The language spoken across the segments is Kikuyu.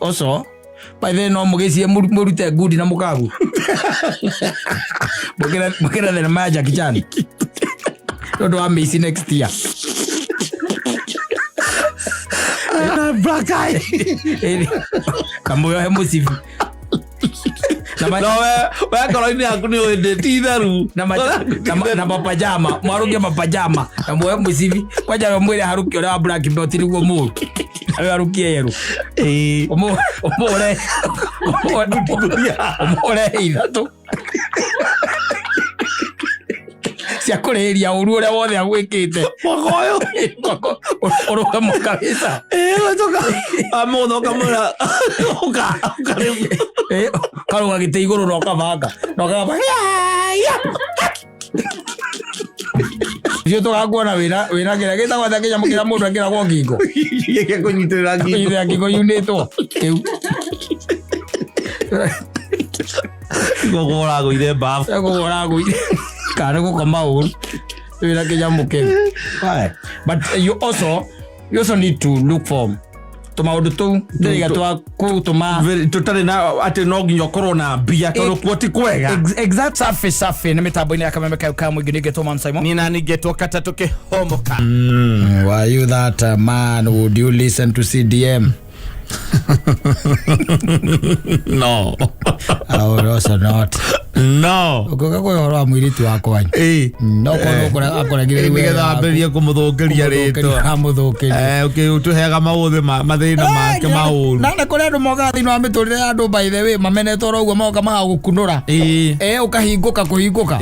Also by then no mũgĩcie mũrute ngundi na mũkagu mũkĩre thenema ya Jackie Chan nĩ ũndũ wa mĩici next year. Na black eye. Ĩni. Kamũyohe mũcibi. Na No we ngoro-inĩ yaku nĩ ũĩ ndĩ ti itheru. Na mapajama mwarũkie mapajama na muoe mũcibi kwanja we mwĩre haruki ũrĩa wa black belt nĩguo mũru awe harukie yerũ. Ũmũre ũmũre ithatũ cia kũrĩhĩria ũru ũrĩa wothe agwĩkĩte. Mwaka ũyũ. Ũrũgamo kabisa. Ũcoka amũgũtha ũkamwĩra ũka ũka rĩu. Karũga gĩtĩ igũrũ na ũkabanga na ũkagamba ithuĩ tũgakuona wĩna kĩrĩa gĩtagwo atĩa kĩnyamũ kĩrĩa mũndũ ekĩragwo ngingo. Gĩkĩ kũnyitĩrĩra ngingo. Kũnyitĩrĩra ngingo yunĩtwo kĩu. Gũkũ ũragũire mbabu. Gũkũ ũragũire kana nĩ gũkoma ũru wĩna kĩnyamũ kĩu. Aye. But you also need to look for tũmaũndũ tũu ndĩrĩga twa kũtũma. Tũtarĩ na atĩ no nginya ũkorwo na mbia tondũ kuo ti kwega. Exact safi safi nĩ mĩtambo-inĩ ya kameme kayo ka mũingĩ nĩngetwo Man Simon. Niĩ nani ngetwo katatũ kĩhomoka. Were you that man? Would you listen to CDM? No. I would also not. No. Ũngĩũka kũhe ũhoro wa mũirĩtu wakwa. No korwo akũregire rĩu. Nĩgetha wambĩrĩrie kũmũthũkĩria rĩtwa. Amũthũkĩria. Ũtũheaga maũthĩ mathĩna make maũru. Na nĩ kũrĩ andũ mokaga thĩinĩ wa mĩtũrĩre ya andũ, by the way, mamenetwo oro ũguo moka magagũkunũra. Ũkahingũka kũhingũka.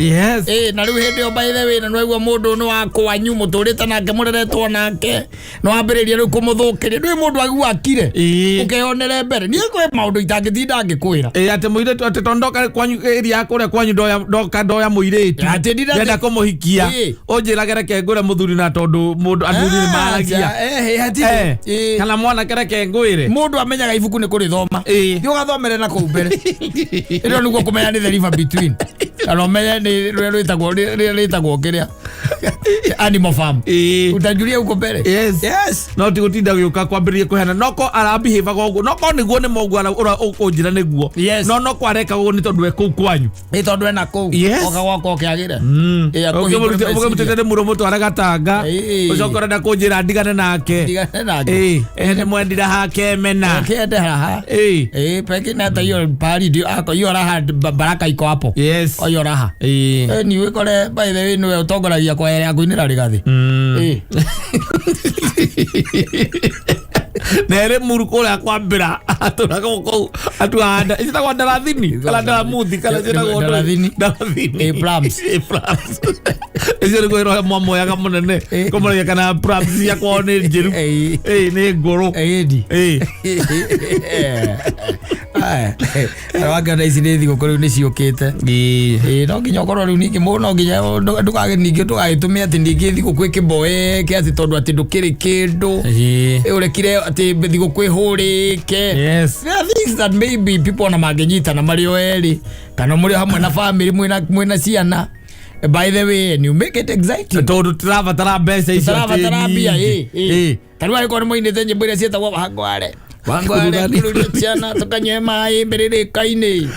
Na rĩu hĩndĩ ĩyo, by the way, na nĩwaigua mũndũ nĩ wa kwanyu mũtũrĩte nake mũreretwo nake nĩ wambĩrĩria rĩu kũmũthũkĩria ndũĩ mũndũ agua akire. Ũkeyonere mbere niĩ kwĩ maũndũ itangĩtinda ngĩkwĩra. Ĩĩ, atĩ mũirĩtu atĩ tondũ ndoka kwanyu area ya kũrĩa kwanyu ndoya ndoka ndoya mũirĩtu. Atĩ ndira- Ndĩrenda kũmũhikia. Ũnjĩrage reke ngũre mũthuri na tondũ mũndũ athuri nĩ maragia. Hatirĩ. Kana mwanake reke ngwĩre. Mũndũ amenyaga ibuku nĩ kũrĩthoma. Thiĩ ũgathomere na kũu mbere ĩno nĩguo kũmenya nĩ the river between kana ũmenye nĩ rũrĩa rwĩtagwo rĩrĩa rĩtagwo kĩrĩa Animal Farm. Utajulia huko mbere. Yes. Yes. No ti gũtinda gĩũka kwambĩrĩria kũheana noko arabihĩvaga ũguo noko nĩguo nĩ moguo ũkũnjĩra nĩguo. No noko areka ũguo nĩ tondũ e kũu kwanyu. Nĩ tondũ ena kũu. Oka gwakwa ũkĩagĩre. Akũhingũre meciria. Ũkĩmũtete nĩ mũrũ mũtware gatanga. Ũcoke ũrenda kũnjĩra ndigane nake. Ndigane nake. Nĩ mwendire hake mena. Kende haha. Pengine hata hiyo pahali ndio ako hiyo raha baraka iko hapo. Kwa hiyo raha. Ni wikore by the way niwe utongoragia kwa ya kuinira rigathi. Na ĩrĩ muru kũrĩa kwambĩra atũraga kũu atuaga ĩtagwo ndarathini kana ndaramuthi kana ciĩtagwo ndũ? Ndarathini. Ndarathini. Plums. Plums. Icio nĩguo ĩrohe mwamoyaga mũnene kũmũragia kana plums cia kwao nĩ njĩru. Nĩ ngũrũ. Ndi. Wangana ici nĩ thigũkũ rĩu nĩ ciũkĩte. Ĩĩ, no nginya ũkorwo rĩu ningĩ mũndũ no nginya ndũkage ningĩ ndũgagĩtũme atĩ ningĩ thigũkũ ĩkĩmboeke atĩ tondũ atĩ ndũkĩrĩ kĩndũ. Ũrekire atĩ thigũkũ ĩhũrĩke. There are things that maybe people ona mangĩnyitana marĩ o erĩ kana mũrĩ hamwe na family mwĩna ciana, by the way, and you make it exciting. Tondũ tũrabatara mbeca icio atĩ Tũrabatara mbia. nyingĩ. Ta rĩu angĩkorwo nĩ mũinĩte nyĩmbo iria ciĩtagwo wangware wangware kururia ciana tũkanyue maĩ mbĩrĩrĩka-inĩ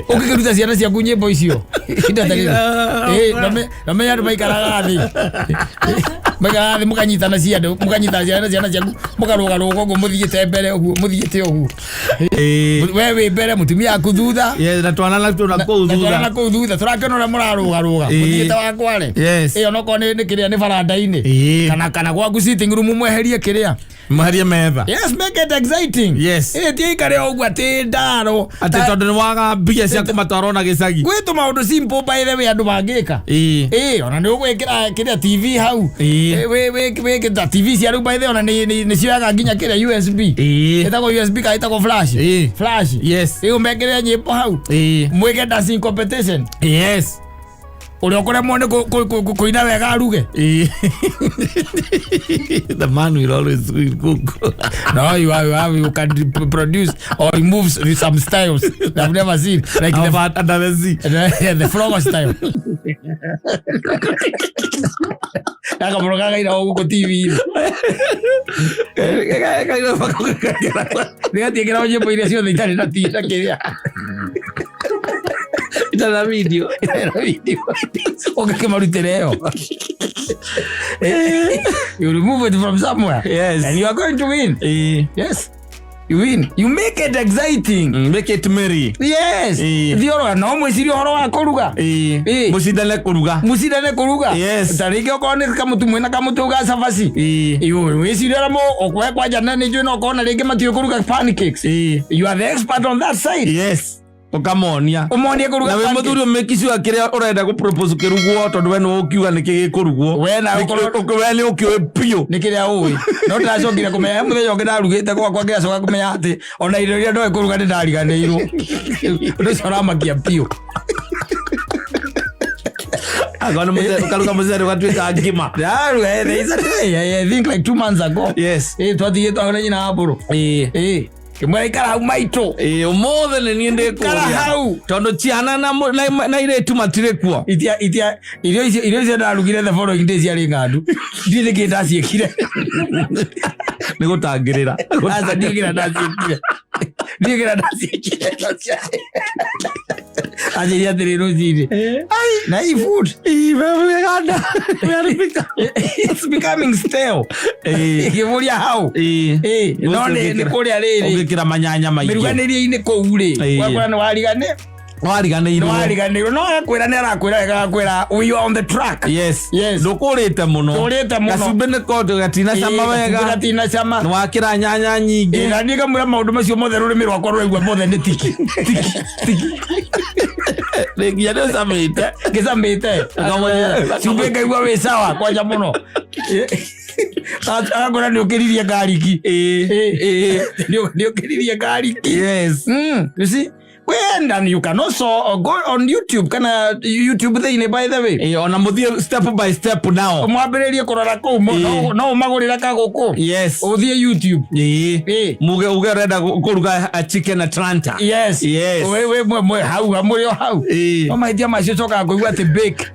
ũngĩkĩruta ciana ciaku nyĩmbo icio ihinda ta rĩrĩ. Nomenya andũ maikaraga thĩ mũkanyitana ciana mũkanyitana ciana ciaku mũkarũgarũga ũguo mũthiĩte mbere ũguo mũthiĩte ũguo we wĩ mbere mũtumia aku thutha. Yes, na twana na tuna kũu Na twana na thutha. kũu thutha tũrakĩona ũrĩa mũrarũgarũga mũthiĩte wakware. Ĩyo nokorwo nĩ kĩrĩa nĩ baranda-inĩ kana gwaku sitting room mweherie kĩrĩa. Mweherie metha. Yes, make it exciting. Ti ikare o ũguo atĩ ndaro. Atĩ tondũ nĩ waga mbia cia kũmatwara ona gĩcagi. Gwĩ tũmaũndũ simple, by the way, andũ mangĩka. Ona nĩ ũgwĩkĩra kĩrĩa TV hau. Wĩkĩta TV cia rĩu, by the way, ona nĩ cioyaga nginya kĩrĩa USB. Ĩtagwo USB kana ĩtagwo flash? Flash. Ĩĩ, ũmekĩre nyĩmbo hau. Mwĩke dancing competition. Ũrĩa ũkũremwo nĩ kũina wega aruge. The man will always will cook. No, you can produce or remove some styles that I've never seen, like the, About under the sea. The frog style. Gakamũro gagaira o gũkũ TV-inĩ. Nĩgatiĩkĩra nyĩmbo iria ciothe itarĩ na na kĩrĩa. Itarĩ na video. Itarĩ na video. Ũngĩkĩmarutĩra ĩyo. You remove it from somewhere. Yes. And you are going to win. Yes. You win. You make it exciting. Make it merry. Yes. Thiĩ no mwĩcirie ũhoro wa kũruga. Mũcindane kũruga. Mũcindane kũruga. Yes. Ta rĩngĩ okorwo nĩ kamũtu mwĩna kamũtu ga cabaci. Wĩcirie ũrĩa ũkwe kwanja na nĩ njũĩ no ũkorwo na rĩngĩ matiũĩ kũruga pancakes. You are the expert on that side. Yes. Ũkamonia. Ũmonie kũruga Na wĩ pancakes. mũthuri ũmake sure kĩrĩa ũrenda gũ propose kĩrugwo, tondũ we nĩwe ũkiuga nĩkĩ gĩkũrugwo. We nawe ũkorwo- We nĩ ũkĩũĩ biũ. Nĩ kĩrĩa ũĩ, no ndĩracokire kũmenya he mũthenya ũngĩ ndarugĩte gwakwa, ngĩgacoka kũmenya atĩ ona irio iria ndoĩ kũruga nĩ ndariganĩirwo. Ũndũ ũcio ũramakia biũ. Angorwo nĩ mũcere, ũkaruga mũcere ũgatuĩka ngima. Ndaruga, there is a day, I think like 2 months ago. Twatigĩtwo hau na nyina wa mbũrũ. Kĩmwĩra ikara hau, maitũ. Ĩĩ, ũmũthĩ nĩ niĩ Ikara ndĩkũrĩa hau. tondũ ciana na irĩtu matirĩ kuo. Itia irio icio ndarugire the following day ciarĩ ng'andu. Ndiĩ nĩkĩ ndaciĩkire. Nĩ gũtangĩrĩra. Aca, ndiĩ kĩrĩa ndaciĩkire, ndiĩ kĩrĩa ndaciĩkire. Anjĩria atĩrĩ rũcinĩ, "Ai, na hii food, it's becoming stale." Ngĩmũria hau. No nĩ kũrĩa rĩrĩ Ũgĩkĩra manyanya maingĩ. Mĩruganĩrie-inĩ kũu rĩ, ũgakora nĩ warigane Wariganĩirwo. Nĩ wariganĩirwo, no agakwĩra, nĩ arakwĩra wega, agakwĩra we are on the track. Yes. Yes. Ndũkũrĩte mũno. Ndũrĩte mũno. Gacumbĩ nĩ kondo gatina cama wega. Gatina cama. Nĩ wakĩra nyanya nyingĩ. Na niĩ ngamwĩra maũndũ macio mothe rũrĩmĩ rwakwa rũraigua mothe nĩ tiki tiki tiki. Nĩ nginya nĩ ũcamĩte. Ngĩcamĩte cumbĩ, ngaigua wĩ sawa kwanja mũno. Agakwĩra nĩ ũkĩririe ngariki. Nĩ ũkĩririe ngariki. You see, well, and you can also go on YouTube, kana YouTube thĩinĩ, by the way. Ĩĩ, ona mũthiĩ step by step nao. Mwambĩrĩrie kũrora kũu. No ũmagũrĩra kagũkũ. Ũthiĩ YouTube. Muge uge ũrenda kũruga a chicken Atlanta. Yes. We mwe hau hamũrĩ o hau. No mahĩtia macio cokaga kũigua atĩ bake.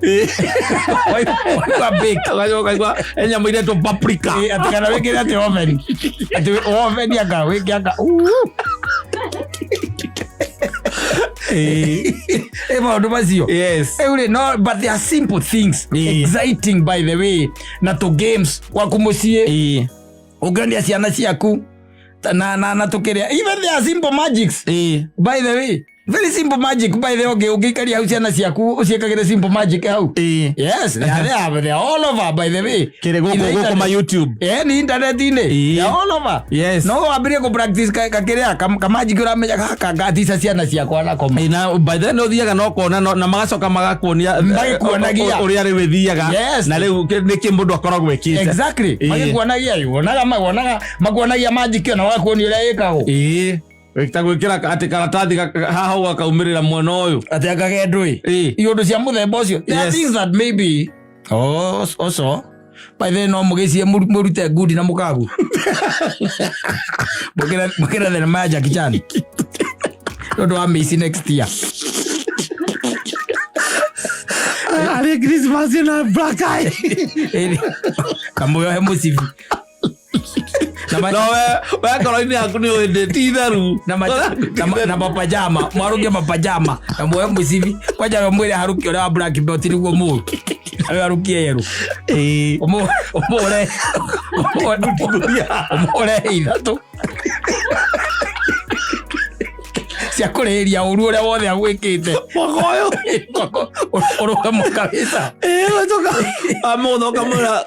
Waigua bake. Ũgacoka ũkaigua he nyamũ iretwo paprika. Atĩ kana wĩkĩre atĩ oven. Atĩ oven anga wĩke anga. Maũndũ macio. Rĩu rĩ, no, but they are simple things. Exciting, by the way. Na tũ games gwaku mũciĩ. Ũngĩonia ciana ciaku na tũkĩrĩa. Even there are simple magics. By the way, very simple magic, by the way, ũngĩikaria hau ciana ciaku ũciĩkagĩre simple magic hau. Yes, they are there, they are all over, by the way. Kĩrĩ In the gũkũ ma internet. YouTube. Ni internet-inĩ. They are all over. No wambĩrĩrie kũ practice kakĩrĩa ka magic ũramenya gaka ngatica ciana ciakwa nako. Na by then ũthiaga na ũkona na magacoka magakuonia Magĩkuonagia. Ũrĩa rĩu ĩthiaga. Na rĩu nĩkĩ mũndũ akoragwo ekĩte. Exactly. Magĩkuonagia, wonaga makuonagia magic ĩyo na magakuonia ũrĩa ĩkagwo. Ta gwĩkĩra atĩ karatathi haha ũgakaumĩrĩra mwena ũyũ. Atĩ akagendwo ĩ. Iũndũ cia mũthemba ũcio. There are things that maybe oh, also by then no mũgĩcie mũrute ngundi na mũkagu mũkĩre thenema ya Jackie Chan nĩ ũndũ wa mĩici next year. Arĩ Christmas na black eye. Kamũyohe mũcibi. No we ngoro-inĩ yaku nĩ ũĩ ti itheru. Na mapajama, mwarũkie mapajama na muoe mũcibi kwanja, we mwĩre haruki ũrĩa wa black belt nĩguo mũru nawe harukie yerũ. Ũmũre ithatũ cia kũrĩhĩria ũru ũrĩa wothe agwĩkĩte. Mwaka ũyũ. Ũrũgamo kabisa. Ũgacoka wamũgũtha ũkamwĩra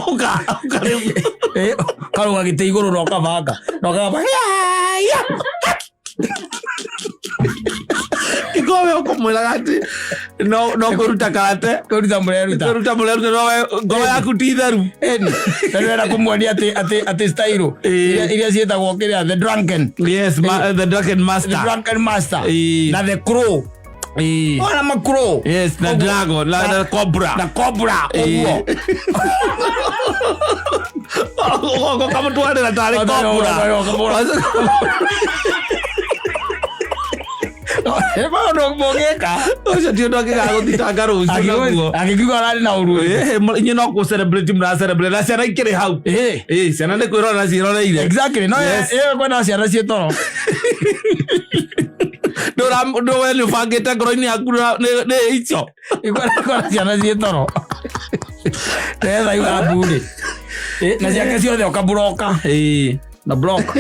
ũka ũka rĩu. Karũga gĩtĩ igũrũ na ũkabanga na ũkagamba. Ikowe ũkũmwĩraga atĩ no kwĩruta karate. Kũruta mũreruta. Kwĩruta mũreruta, no we ngoro yaku ti theru. Ĩni tondũ enda kũmuonia atĩ style iria ciĩtagwo kĩrĩa, the drunken Yes, the drunken the master. Drunken master. Na the crow. Ona makuro. Yes, na dragon na cobra. Na cobra ũguo. Ũkamũtwarĩra tarĩ cobra. Maũndũ mũngĩka. Ũcio ti ũndũ angĩgagũthitanga rũciũ naguo. Angĩkiuga ararĩ na ũru. Inyuĩ no kũ celebrate mũra celebrate na ciana ikĩrĩ hau. Ciana nĩ kwĩrora ciĩroreire. Exactly. No ĩyo kwenda ciana ciĩ toro. Ndũ we nĩ ũbangĩte ngoro-inĩ yaku nĩ icio. Ikwenda ciana ciĩ toro. Nĩgetha iga mburĩ. Na ciake ciothe ũkaburoka. Na block.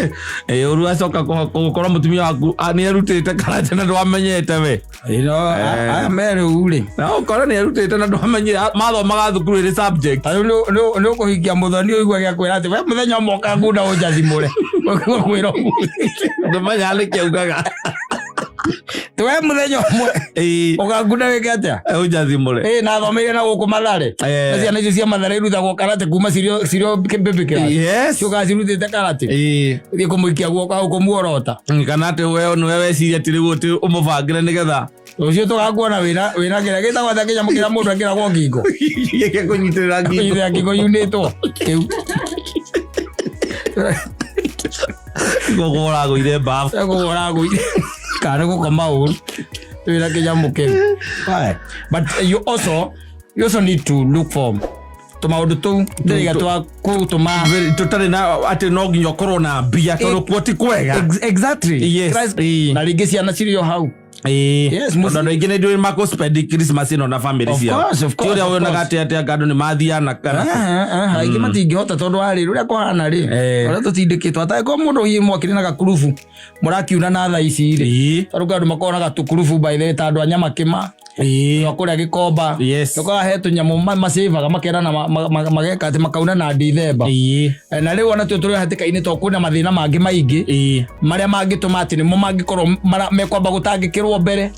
Ũru acoka gũkorwo mũtumia waku nĩ erutĩte karate na ndwamenyete we. Aya me rĩu rĩ. Na ũkore nĩ erutĩte na ndwamenyire mathomaga thukuru ĩrĩ subject. Rĩu nĩ ũkũhikia mũthoni ũigua gĩakwĩra atĩ we mũthenya ũmwe ũkangunda ũnjathimũre. Ũkwĩra ũguo. Ndũmenyaga nĩkĩ augaga. We mũthenya ũmwe ũkangunda wĩke atĩa? Ũnjathimũre. Na thomeire na gũkũ Mathare. Na ciana icio cia Mathare irutagwo karate kuma cirio baby class. Yes. Ciũkaga cirutĩte karate. Thiĩ kũmũikia guoko hau kũmuorota. Kana atĩ we nĩwe weciria atĩ rĩu atĩ ũmũbangĩre nĩgetha Rũciũ tũgakuona wĩna kĩrĩa gĩtagwo atĩa kĩnyamũ kĩrĩa mũndũ ekĩragwo ngingo. Gĩkĩ kũnyitĩrĩra ngingo. Kũnyitĩrĩra ngingo yunĩtwo. Kĩu. Gũkũ ũragũire mbabu. Gũkũ ũragũire. Kana gũkoma ũru. Wĩna kĩnyamũ kĩu. But you also need to look for tũmaũndũ tũu ndĩrĩga twa kũtũma tũtarĩ na atĩ no nginya ũkorwo na mbia tondũ kuo ti kwega. Exactly. Yes. Na rĩngĩ ciana cirĩ o hau. Yes, Tondũ andũ aingĩ nĩ ndũĩ makũ spend Christmas ĩno na family ciao. Of course, of Ti ũrĩa course, of wonaga course. atĩ atĩ andũ nĩ mathiana kana. Aingĩ matingĩhota tondũ wa rĩrĩ ũrĩa kũhana rĩ, ũrĩa tũtindĩkĩtwo atangĩkorwo mũndũ hihi mwakĩrĩ na gakurubu mũrakiuna na thaa ici rĩ, tondũ kwĩ andũ makoragwo na gatukurubu by the way ta andũ a nyama kĩma, andũ a kũrĩa Gĩkomba, ũkoraga he tũnyamũ macĩvaga makerana mageka atĩ makauna na Dithemba. Na rĩu ona tuo tũrĩ hatĩka-inĩ tondũ kwĩna mathĩna mangĩ maingĩ marĩa mangĩtũma atĩ nĩmo mangĩkorwo mekwamba gũtangĩkĩrwo mbere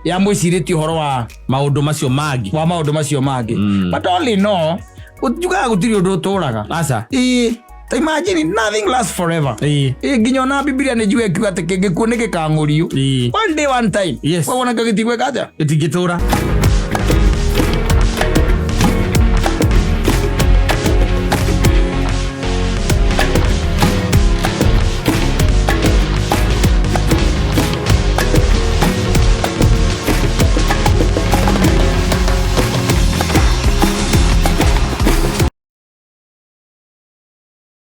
ya mwĩcirĩtie ũhoro wa Maũndũ macio mangĩ. Wa maũndũ macio mangĩ. But all in all, njugaga gũtirĩ ũndũ ũtũraga. Aca. Ta imagine nothing lasts forever. Nginya ona Biblia nĩ njuge ĩkiuga atĩ kĩngĩkuo nĩ gĩkang'ũrio. One day, one time. Yes. Koguo nakĩo gĩtigwĩka atĩa? Gĩtingĩtũra.